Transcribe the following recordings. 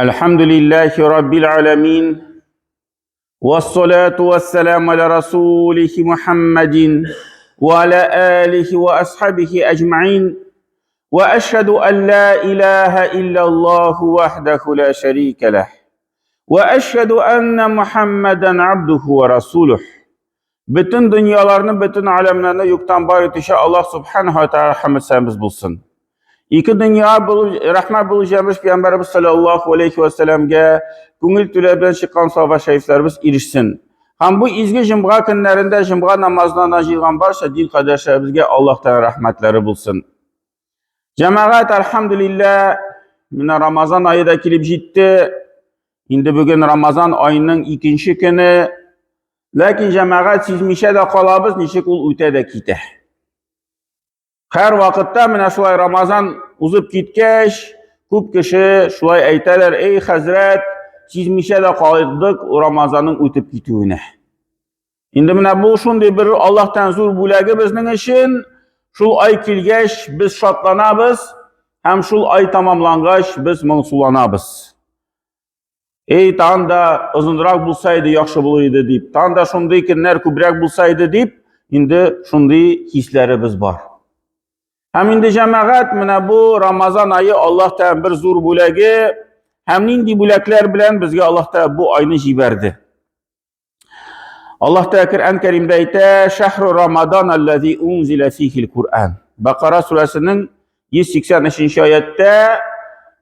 الحمد لله رب العالمين والصلاة والسلام على رسوله محمد وعلى آله وأصحابه أجمعين وأشهد أن لا إله إلا الله وحده لا شريك له وأشهد أن محمدا عبده ورسوله Бөтен дөньяларны, бөтен аләмнәрне юктан бар итүче Аллаһ субханаһу ва тааля рәхмәт сәламебез булсын. Ике дөнья булып, рәхмәт булып җәмеш пәйгамбәребез саллаллаһу алейхи ва сәлламгә күңел түләр белән чыккан саба шәрифләребез ирешсен. Һәм бу изге җомга көннәрендә җомга намазына җыелган барча дин кардәшләребезгә Аллаһ Тәгалә рәхмәтләре булсын. Җәмәгать, альхамдулилла, менә Рамазан ае да килеп җитте. Инде бүген Рамазан аеның икенче көне. Ләкин җәмәгать сизмичә дә калабыз, ничек ул үтә дә китә. Һәр вакытта менә шулай Рамазан узып киткәч, күп кеше шулай әйтәләр, эй хәзрәт, сизмичә дә калдык Рамазанның үтеп китүенә. Инде менә бу шундый бер Аллаһтан зур бүләге безнең өчен. Шул ай килгәч, без шатланабыз һәм шул ай тамамлангач, без моңсуланабыз. Эй, тагын да озынрак булса иде, яхшы булыр иде дип, тагын да шундый көннәр күбрәк булса иде дип, инде шундый хисләребез бар. Һәм инде җәмәгать, менә бу Рамазан ае Аллаһ Тәгалә бер зур бүләге һәм нинди бүләкләр белән безгә Аллаһ Тәгалә бу айны җибәрде. Аллаһ Тәгалә Коръән Кәримдә әйтә: "Шәһру Рамадан аллази унзила фихил Куръан". Бакара сүрәсенең 183 аятта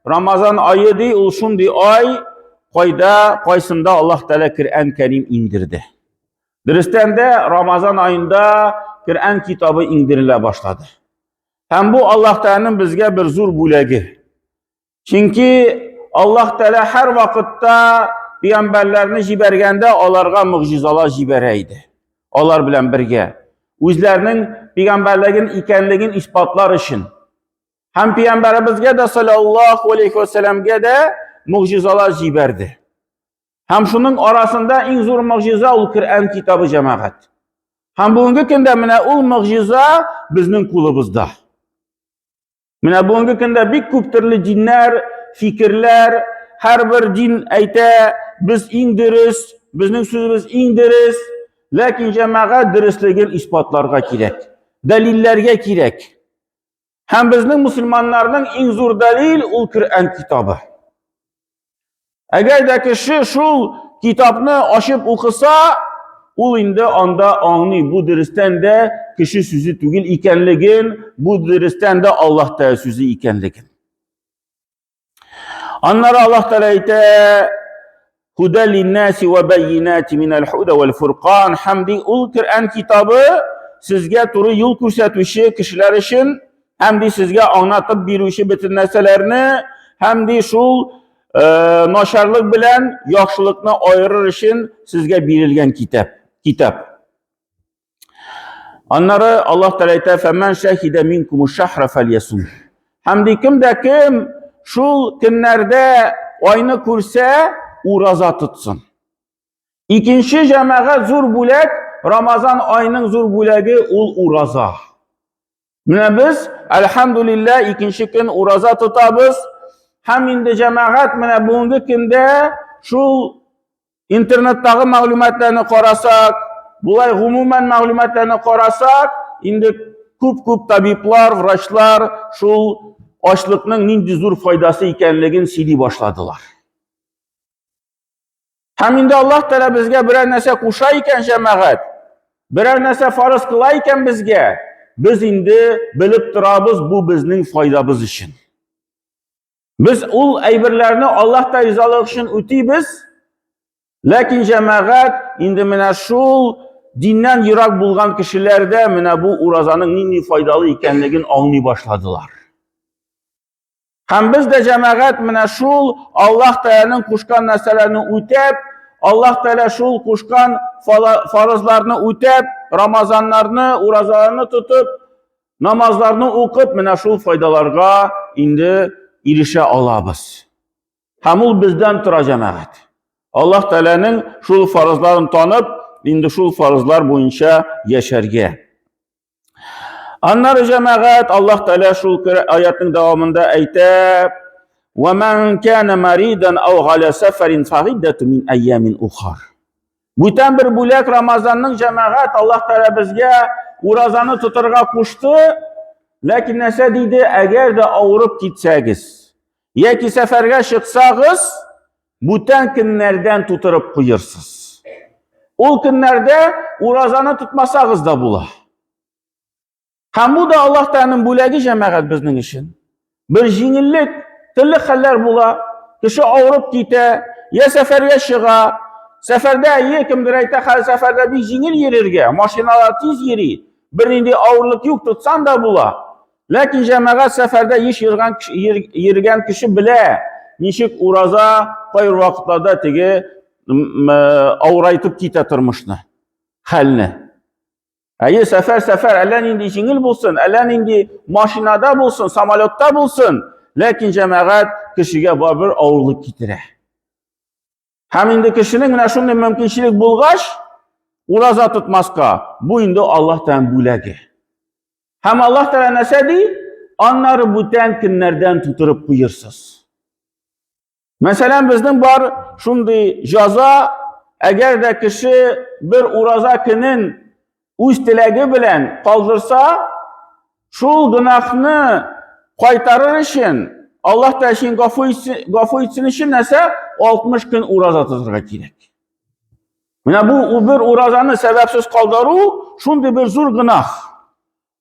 Рамазан ае ди, ул шундый ай, кайда, кайсында Аллаһ Тәгалә Коръән Кәрим иңдерде. Дөрестән дә Рамазан аенда Коръән китабы иңдерелә башлады. Һәм бу Аллаһ Тәгаләнең безгә бер зур бүләге. Чөнки Аллаһ Тәгалә һәр вакытта пәйгамбәрләрне җибәргәндә аларга могҗизалар җибәрә иде. Алар белән бергә үзләренең пәйгамбәрлеген икәнлеген исбатлар өчен. Һәм пәйгамбәребезгә дә саллаллаһу алейхи ва сәлламгә дә могҗизалар җибәрде. Һәм шуның арасында иң зур могҗиза ул Коръән китабы җәмәгать. Һәм бүгенге көндә менә ул могҗиза безнең кулыбызда. Менә бүгенге көндә бик күп төрле диннәр, фикерләр, һәрбер дин әйтә, без иң дөрес, безнең сүзебез иң дөрес, ләкин җәмәгать дөреслеген исбатларга кирәк, дәлилләргә кирәк. Һәм безнең мусульманнарның иң зур дәлил ул Коръән китабы. Әгәр дә кеше шул китапны ачып укыса, ул инде анда аңлый, бу дөрестән дә кеше сүзе түгел икәнлеген, бу дөрестән дә Аллаһ Тәгалә сүзе икәнлеген. Аннары Аллаһ Тәгалә әйтә, Худа линнаси ва байинати минал худа вал фуркан. Һәм ди ул Коръән китабы сезгә туры юл күрсәтүче кешеләр өчен һәм ди сезгә аңлатып бирүче бөтен нәрсәләрне һәм ди шул э, начарлык белән яхшылыкны аерыр өчен сезгә бирелгән китап. Китап. Аннары Аллаһ Тәгалә әйтә: "Фәмән шәһидә минкум шәһра фәльясум". Һәм ди кем дә кем шул көннәрдә айны күрсә, ураза тотсын. Икенче җәмәгать зур бүләк, Рамазан аеның зур бүләге ул ураза. Менә без, әлхәмдулилла, икенче көн ураза тотабыз. Һәм инде җәмәгать менә бүгенге көндә шул интернеттагы мәгълүматларны карасак, болай гомумән мәгълүматларны карасак, инде күп-күп табиблар, врачлар шул ачлыкның нинди зур файдасы икәнлеген сөйли башладылар. Һәм инде Аллаһ Тәгалә безгә берәр нәрсә куша икән, җәмәгать, берәр нәрсә фарыз кыла икән безгә, без инде белеп торабыз, бу безнең файдабыз өчен. Без ул әйберләрне Аллаһ Тәгалә ризалыгы өчен үтибез, ләкин җәмәгать инде менә шул диннән ерак булган кешеләр дә менә бу уразаның нинди файдалы икәнлеген аңлый башладылар. Һәм без дә җәмәгать менә шул Аллаһ Тәгаләнең кушкан нәрсәләрне үтәп, Аллаһ Тәгалә шул кушкан фарызларны үтәп, Рамазаннарны, уразаларны тотып, намазларны укып, менә шул файдаларга инде ирешә алабыз. Һәм ул бездән тора җәмәгать. Аллаһ Тәгаләнең шул фарызларын танып, инде шул фарызлар буенча яшәргә. Аннары җәмәгать Аллаһ Тәгалә шул аятның дәвамында әйтә: "Ва ман кана маридан ау галя сафарин фагиддату мин айямин ухар". Бүтән бер бүләк Рамазанның җәмәгать Аллаһ Тәгалә безгә уразаны тотарга кушты. Ләкин нәрсә диде? Әгәр дә авырып китсәгез, яки сәфәргә чыксагыз, бүтән көннәрдән тутырып куерсыз. Ул көннәрдә уразаны тотмасагыз да була. Һәм бу да Аллаһ Тәгаләнең бүләге җәмәгать безнең өчен. Бер җиңеллек, төрле хәлләр була. Кеше авырып китә, я сәфәргә чыга. Сәфәрдә е кемдер әйтә, хәзер сәфәрдә бик җиңел йөрергә, машиналар тиз йөри. Бернинди авырлык юк, тотсаң да була. Ләкин җәмәгать сәфәрдә еш йөргән йөргән кеше белә, ничек ураза кайбер вакытларда теге авырайтып китә тормышны, хәлне. Әйе, сәфәр, сәфәр, әллә нинди җиңел булсын, әллә нинди машинада булсын, самолетта булсын, ләкин җәмәгать кешегә барыбер авырлык китерә. Һәм инде кешенең менә шундый мөмкинчелек булгач, ураза тотмаска, бу инде Аллаһ Тәгалә бүләге. Һәм Аллаһ Тәгалә нәрсә ди? Аннары бүтән көннәрдән тутырып куерсыз. Мәсәлән, безнең бар шундый җаза, әгәр дә кеше бер ураза көнен үз теләге белән калдырса, шул гөнаһны кайтарыр өчен, Аллаһ Тәгалә гафу итсен, гафу итсен өчен нәрсә? 60 көн ураза тотарга кирәк. Менә бу бер уразаны сәбәпсез калдыру шундый бер зур гөнаһ.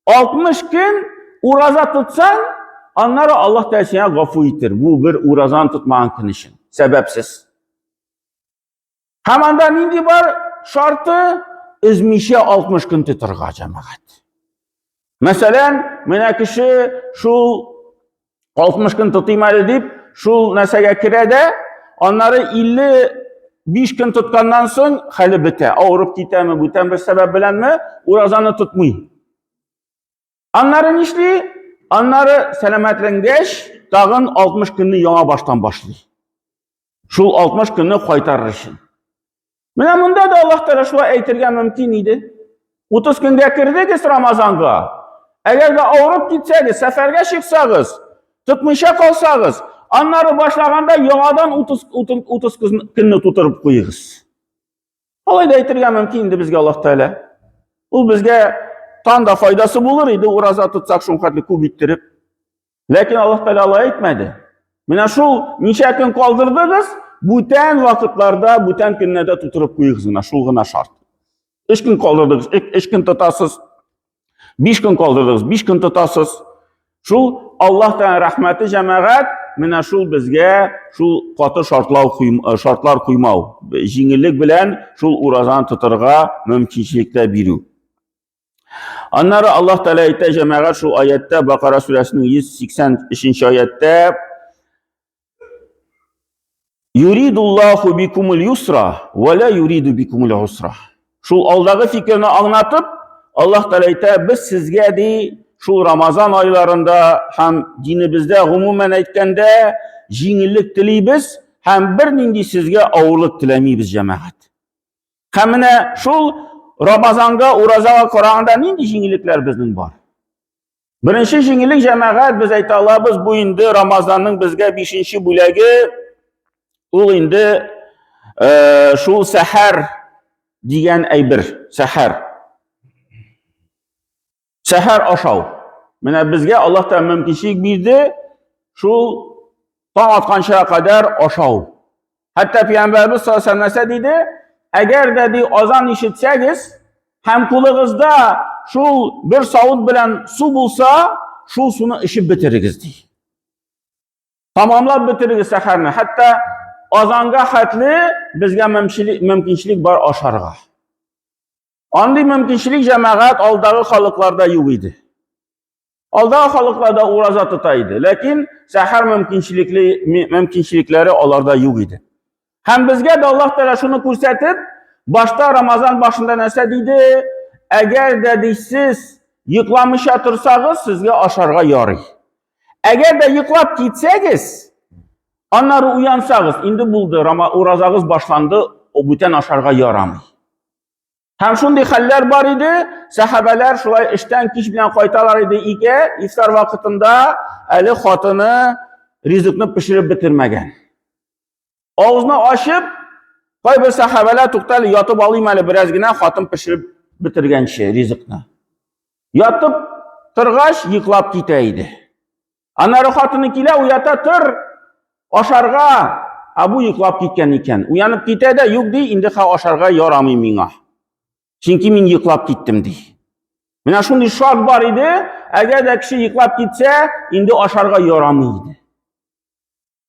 60 көн ураза тотсаң, аннары Аллаһ Тәгалә сиңа гафу итер. Бу бер уразаны тотмаган көн өчен, сәбәпсез. Һәм анда нинди бар шарты? Өзмичә 60 көн тотарга, җәмәгать. Мәсәлән, менә кеше шул 60 көн тотыйм әле дип, шул нәрсәгә керә дә, аннары 55 көн тотканнан соң хәле бетә. Авырып китәме, бүтән бер сәбәп беләнме, уразаны тотмый. Аннары нишли? Аннары сәламәтләнгәч, тагын 60 көнне яңа баштан башлый. Шул 60 көнне кайтарыр өчен. Менә монда да Аллаһ Тәгалә шулай әйтергә мөмкин иде. 30 көнгә кердегез Рамазанга. Әгәр дә авырып китсәгез, сәфәргә чыксагыз, тотмыйча калсагыз, аннары башлаганда яңадан 30 30 көнне тутырып куегыз. Алай да әйтергә мөмкин инде безгә Аллаһ Тәгалә. Ул безгә тан да файдасы булыр иде, ураза тотсак шулхәтле күп иттереп. Ләкин Аллаһ Тәгалә алай әйтмәде. Менә шул ничә көн калдырдыгыз, бүтән вакытларда, бүтән көннәрдә тутырып куегыз гына, шул гына шарт. Өч көн калдырдыгыз, өч көн тотасыз. Биш көн калдырдыгыз, биш көн тотасыз. Шул Аллаһ Тәгалә рәхмәте җәмәгать, менә шул безгә шул каты шартлау шартлар куймау, җиңеллек белән шул уразаны тотарга мөмкинчелек тә бирү. Аннары Аллаһ Тәгалә әйтә җәмәгать шул аяттә Бакара сүрәсенең 183 аяттә Юридуллаху бикумул юсра ва ла юриду бикумул усра. Шул алдагы фикерне аңлатып, Аллаһ Тәгалә әйтә, без сезгә ди шул Рамазан айларында һәм динебездә гомумән әйткәндә җиңеллек телибез һәм бернинди сезгә авырлык теләмибез, җәмәгать. Һәм менә шул Рамазанга, уразага караганда нинди җиңеллекләр безнең бар? Беренче җиңеллек җәмәгать без әйтә алабыз, бу инде Рамазанның безгә бишенче бүләге, ул инде э, шул сәхәр дигән әйбер, сәхәр. Сәхәр ашау. Менә безгә Аллаһ Тәгалә мөмкинчелек бирде, шул таң атканча кадәр ашау. Хәтта Пәйгамбәрбез саллаллаһу алейһи нәрсә диде? Әгәр дә ди азан ишетсәгез һәм кулыгызда шул бер савыт белән су булса, шул суны эчеп бетерегез ди. Тамамлап бетерегез сәхәрне. Хәтта азанга хәтле безгә мөмкинчелек бар ашарга. Андый мөмкинчелек җәмәгать алдагы халыкларда юк иде. Алдагы халыкларда ураза тота иде, ләкин сәхәр мөмкинчелекле мөмкинчелекләре аларда юк иде. Һәм безгә дә Аллаһ Тәгалә шуны күрсәтеп, башта Рамазан башында нәрсә диде? Әгәр дә дисез йокламыйча торсагыз, сезгә ашарга ярый. Әгәр дә йоклап китсәгез, аннары уянсагыз, инде булды, уразагыз башланды, бүтән ашарга ярамый. Һәм шундый хәлләр бар иде, сәхабәләр шулай эштән кич белән кайталар иде ике, ифтар вакытында әле хатыны ризыкны пешереп бетермәгән. Авызны ачып, кайбер сәхабәләр туктале, ятып алыйм әле бераз генә, хатын пешереп бетергәнче ризыкны. Ятып торгач, йоклап китә иде. Аннары хатыны килә, уята тор, ашарга. Ә бу йоклап киткән икән. Уянып китә дә, юк ди, инде ха ашарга ярамый миңа. Чөнки мин йоклап киттем ди. Менә шундый шарт бар иде, әгәр дә кеше йоклап китсә, инде ашарга ярамый иде.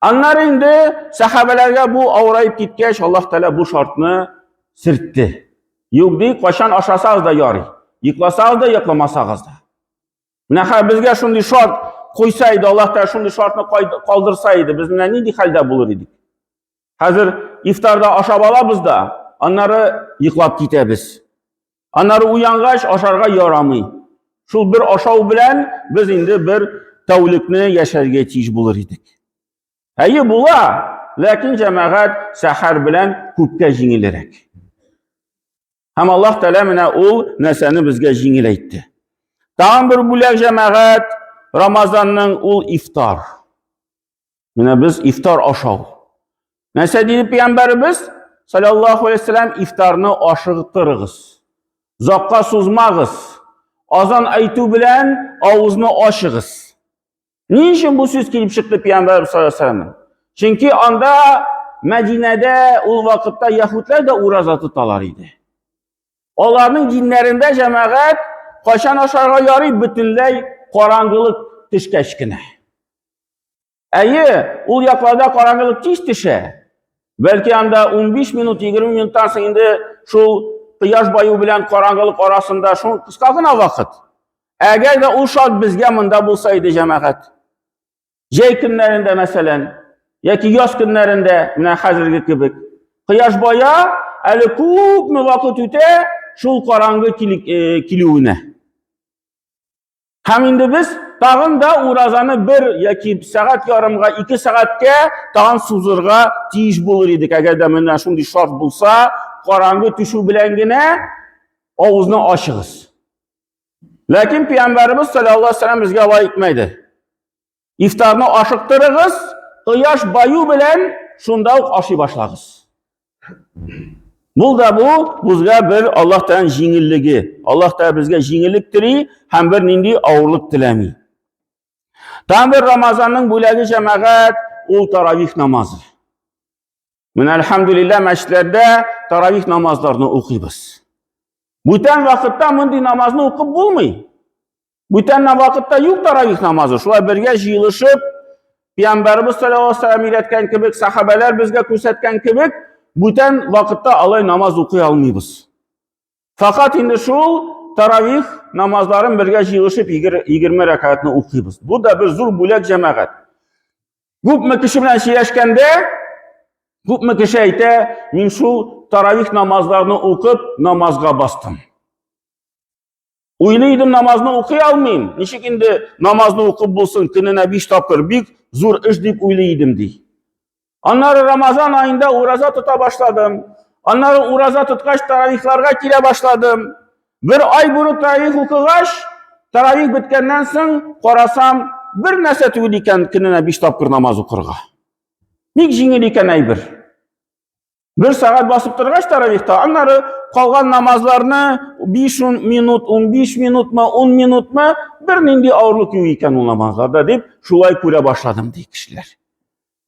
Аннары инде сәхабәләргә бу авыраеп киткәч, Аллаһ Тәгалә бу шартны сертте. Юк ди, кайчан ашасагыз да ярый. Йокласагыз да, йокламасагыз да. Менә хәзер безгә шундый шарт куйса иде, Аллаһ Тәгалә шундый шартны калдырса иде, без менә нинди хәлдә булыр идек? Хәзер ифтарда ашап алабыз да, аннары йоклап китәбез. Аннары уянгач ашарга ярамый. Шул бер ашау белән без инде бер тәүлекне яшәргә тиеш булыр идек. Әйе, була, ләкин җәмәгать сәхәр белән күпкә җиңелрәк. Һәм Аллаһ Тәгалә менә ул нәрсәне безгә җиңеләйтте. Тагын бер бүләк җәмәгать Рамазанның ул ифтар. Менә без ифтар ашау. Нәрсә диде пәйгамбәребез? Саллаллаху алейхи вәсәләм, ифтарны ашыктырыгыз. Озакка сузмагыз. Азан әйтү белән авызны ачыгыз. Ни өчен бу сүз килеп чыкты пәйгамбәребез саллаллаху алейхи вәсәләм? Чөнки анда Мәдинәдә ул вакытта яһүдләр дә ураза тоталар иде. Аларның диннәрендә җәмәгать кайчан ашарга ярый бөтенләй караңгылык төшкәч кенә. Әйе, ул якларда караңгылык тиз төшә. Бәлки анда 15 минут, 20 минуттан соң инде шул кояш баю белән караңгылык арасында шул кыска гына вакыт. Әгәр дә ул шарт безгә монда булса иде, җәмәгать. Җәй көннәрендә, мәсәлән, яки яз көннәрендә, менә хәзерге кебек, кояш бая, әле күпме вакыт үтә шул караңгы э, килүенә. Һәм инде без тагын да уразаны бер яки сәгать ярымга, ике сәгатькә тагын сузырга тиеш булыр идек. Әгәр дә менә шундый шарт булса, караңгы төшү белән генә авызны ачыгыз. Ләкин пәйгамбәребез саллаллаһу алейһи вәсәлләм безгә алай итмәде. Ифтарны ашыктырыгыз, кояш баю белән шунда ук ашый башлагыз. Бу да бу безгә бер Аллаһ Тәгаләнең җиңеллеге. Аллаһ Тәгалә безгә җиңеллек тели һәм бер нинди авырлык теләми. Тагын бер Рамазанның бүләге җәмәгать ул таравих намазы. Менә әлхәмдүлилләһ мәчетләрдә таравих намазларны укыйбыз. Бүтән вакытта мондый намазны укып булмый. Бүтән вакытта юк таравих намазы. Шулай бергә җыелышып, Пәйгамбәребез саллаллаһу алейһи вәсәлләм өйрәткән кебек, сахабәләр безгә күрсәткән кебек, бүтән вакытта алай намаз укый алмыйбыз. Фақат инде шул таравих намазларын бергә җыелышып 20 рәкәгатьне укыйбыз. Бу да бер зур бүләк җәмәгать. Күпме кеше белән сөйләшкәндә, күпме кеше әйтә, мин шул таравих намазларны укып, намазга бастым. Уйлый идем, намазны укый алмыйм. Ничек инде намазны укып булсын, көненә 5 тапкыр бик зур эш дип уйлый идем ди. Аннары Рамазан аенда ураза тота башладым. Аннары ураза тоткач таравихларга килә башладым. Бер ай буе таравих укыгач, таравих беткәннән соң карасам, бер нәрсә түгел икән көненә 5 тапкыр намаз укырга. Бик җиңел икән әйбер. Бер сәгать басып торгач таравихта, аннары калган намазларны 5 минут, 15 минутмы, 10 минутмы, бер нинди авырлык юк икән ул намазларда дип, шулай күрә башладым ди кешеләр.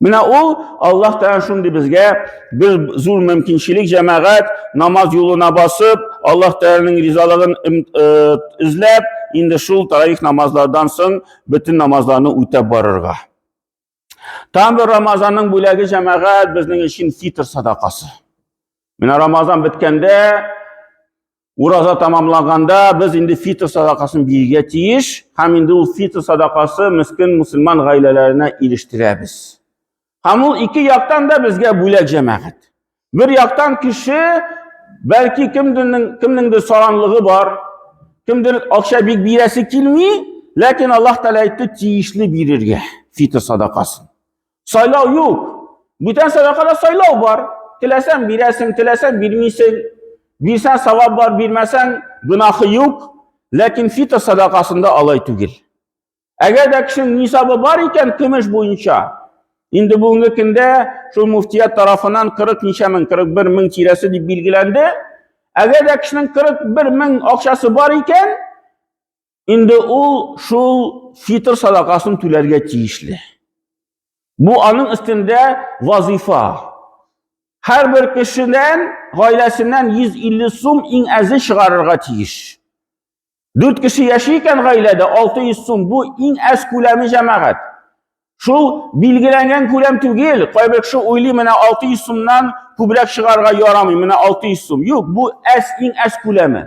Менә ул Аллаһ Тәгалә шундый безгә бер зур мөмкинчелек җәмәгать намаз юлына басып, Аллаһ Тәгаләнең ризалыгын э, эзләп, инде шул таравих намазлардан соң бөтен намазларны үтәп барырга. Тагын бер Рамазанның бүләге җәмәгать безнең өчен фитр садакасы. Менә Рамазан беткәндә, ураза тамамланганда без инде фитр садакасын бирергә тиеш һәм инде ул фитр садакасы мескен мусульман гаиләләренә ирештерәбез. Һәм ул ике яктан да безгә бүләк җәмәгать. Бер яктан кеше бәлки кемдернең кемнеңдер саранлыгы бар, кемдер акча бик бирәсе килми, ләкин Аллаһ Тәгалә әйтте тиешле бирергә фитр садакасын. Сайлау юк. Бүтән садакада сайлау бар. Теләсәң бирәсең, теләсәң бирмисең. Бирсәң савап бар, бирмәсәң гөнаһы юк. Ләкин фитр садакасында алай түгел. Әгәр дә кешенең нисабы бар икән көмеш буенча, инде бүгенге көндә шул муфтият тарафыннан 40 ничә мең, 41 мең тирәсе дип билгеләнде. Әгәр дә кешенең 41 мең акчасы бар икән, инде ул шул фитр садакасын түләргә тиешле. Бу аның өстендә вазифа. Һәрбер кешедән, гаиләсеннән 150 сум иң әзе чыгарырга тиеш. Дүрт кеше яши икән гаиләдә, 600 сум бу иң әз күләме җәмәгать. Шул билгеләнгән күләм түгел. Кайбер кеше уйлый, менә 600 сумнан күбрәк чыгарга ярамый, менә 600 сум. Юк, бу әз, иң әз күләме.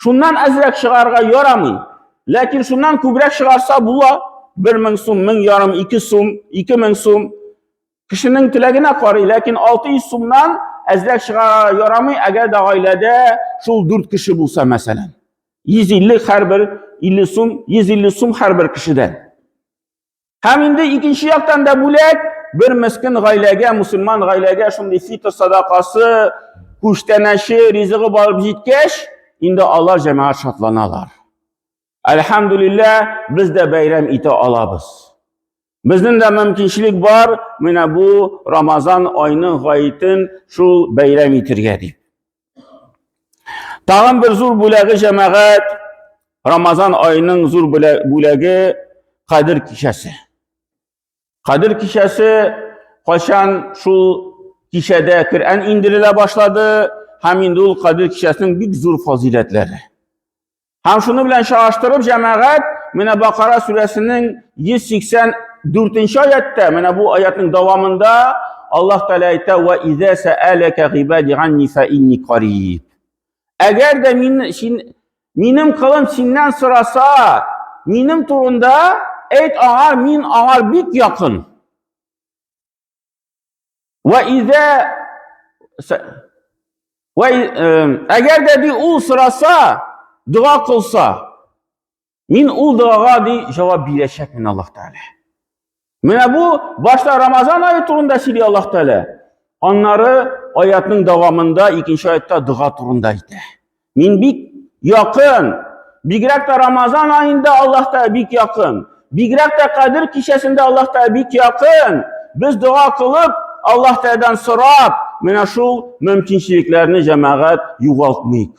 Шуннан әзрәк чыгарга ярамый. Ләкин шуннан күбрәк чыгарса була. 1000 сум, 1500, 2 сум, 2000 сум. Кешенең теләгенә карый, ләкин 600 сумнан әзрәк чыгарга ярамый, әгәр дә гаиләдә шул 4 кеше булса, мәсәлән. 150 һәрбер 50 сум, 150 сум һәрбер кешедән. Һәм инде икенче яктан да бүләк бер мескен гаиләгә, мусульман гаиләгә шундый фитр садакасы, күчтәнәче, ризыгы барып җиткәч, инде алар җәмәгать шатланалар. Әлхәмдүлилләһ, без дә бәйрәм итә алабыз. Безнең дә мөмкинчелек бар, менә бу Рамазан айының гаетен шул бәйрәм итергә дип. Тагын бер зур бүләге җәмәгать, Рамазан аеның зур бүләге Кадер кичәсе. Кадер кичәсе кайчан шул кичәдә Коръән индерелә башлады һәм инде ул Кадер кичәсенең бик зур фазыйләтләре. Һәм шуны белән чагыштырып, җәмәгать, менә Бакара сүрәсенең 184 аяттә, менә бу аятның дәвамында Аллаһ Тәгалә әйтә: "Ва иза сәаләкә гыйбади анни фа инни кариб." Әгәр дә мин син минем кылым синнән сораса, минем турында әйт аңа, мин аңар бик якын. Вә изә вә әгәр дә ди ул сораса, дога кылса, мин ул догага ди җавап бирәчәкмен Аллаһ Тәгалә. Менә бу башта Рамазан ае турында сөйли Аллаһ Тәгалә. Аннары аятның дәвамында икенче аятта дога турында әйтә. Мин бик якын. Бигрәк тә Рамазан аенда Аллаһ Тәгалә бик якын. Бигрәк тә Кадер кичәсендә Аллаһ Тәгалә бик якын. Без дога кылып, Аллаһ Тәгаләдән сорап, менә шул мөмкинчелекләрне җәмәгать югалтмыйк.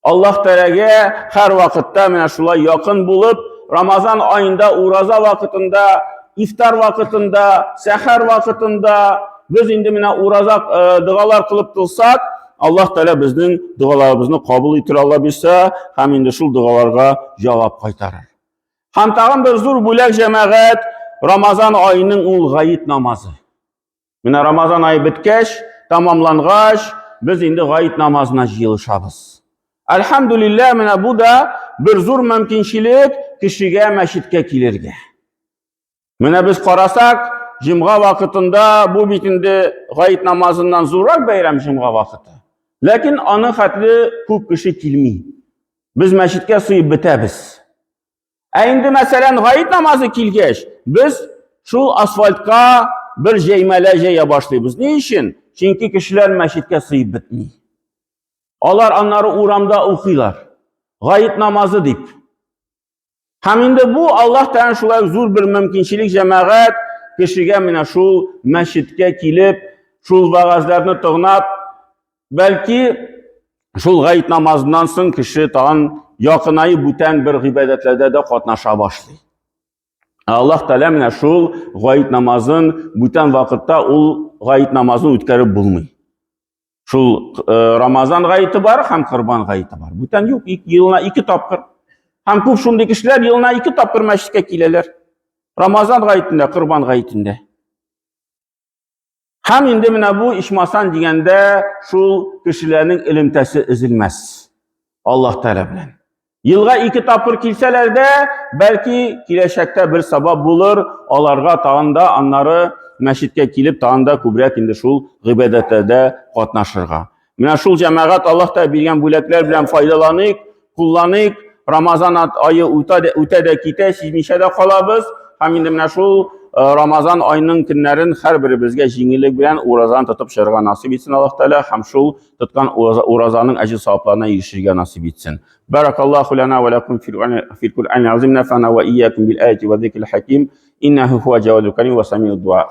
Аллаһ Тәгаләгә һәр вакытта менә шулай якын булып, Рамазан аенда ураза вакытында, ифтар вакытында, сәхәр вакытында без инде менә ураза э, догалар кылып торсак, Аллаһ Тәгалә безнең догаларыбызны кабул итер Алла бирсә, һәм инде шул догаларга җавап кайтарыр. Һәм тагын бер зур бүләк җәмәгать, Рамазан аеның ул гает намазы. Менә Рамазан ае беткәч, тәмамлангач, без инде гает намазына җыелышабыз. Әлхәмдүлилләһ, менә бу да бер зур мөмкинчелек кешегә мәчеткә килергә. Менә без карасак, җомга вакытында бу бит инде гает намазыннан зуррак бәйрәм җомга вакыты. Ләкин аның хәтле күп кеше килми. Без мәчеткә сыеп бетәбез. Ә инде мәсәлән гает намазы килгәч, без шул асфальтка бер җәймәләр җәя башлыйбыз. Ни өчен? Чөнки кешеләр мәчеткә сыеп бетми. Алар аннары урамда укыйлар. Гает намазы дип. Һәм инде бу Аллаһ Тәгалә шулай зур бер мөмкинчелек җәмәгать кешегә менә шул мәчеткә килеп, шул вәгазьләрне тыңлап, бәлки шул гает намазыннан соң кеше тагын якынаеп бүтән бер гыйбадәтләрдә дә катнаша башлый. Ә Аллаһ Тәгалә менә шул гает намазын бүтән вакытта ул гает намазын үткәреп булмый. Шул э, Рамазан гаете бар һәм Корбан гаете бар. Бүтән юк, елына ике тапкыр. Һәм күп шундый кешеләр елына ике тапкыр мәчеткә киләләр. Рамазан гаетендә, Корбан гаетендә. Һәм инде менә бу ичмасан дигәндә шул кешеләрнең элемтәсе өзелмәс. Аллаһ Тәгалә белән. Елга ике тапкыр килсәләр дә, бәлки киләчәктә бер сабап булыр, аларга тагын да аннары мәчеткә килеп, тагын да күбрәк инде шул гыйбадәтләрдә катнашырга. Менә шул җәмәгать Аллаһ та биргән бүләкләр белән файдаланыйк, кулланыйк. Рамазан ае үтә дә, үтә дә китә, сизмичә дә калабыз. Һәм инде менә шул Рамазан айының көннәрен һәрберебезгә җиңеллек белән уразаны тотып чыгарга насыйп итсен Аллаһ Тәгалә һәм шул тоткан уразаның әҗер савапларына ирешергә насыйп итсен. Баракаллаху лана ва лакум фил Куръан азим нафана ва иякум бил аяти ва зикрил хаким. Иннаху хуа джавадул карим ва самиуд дуа.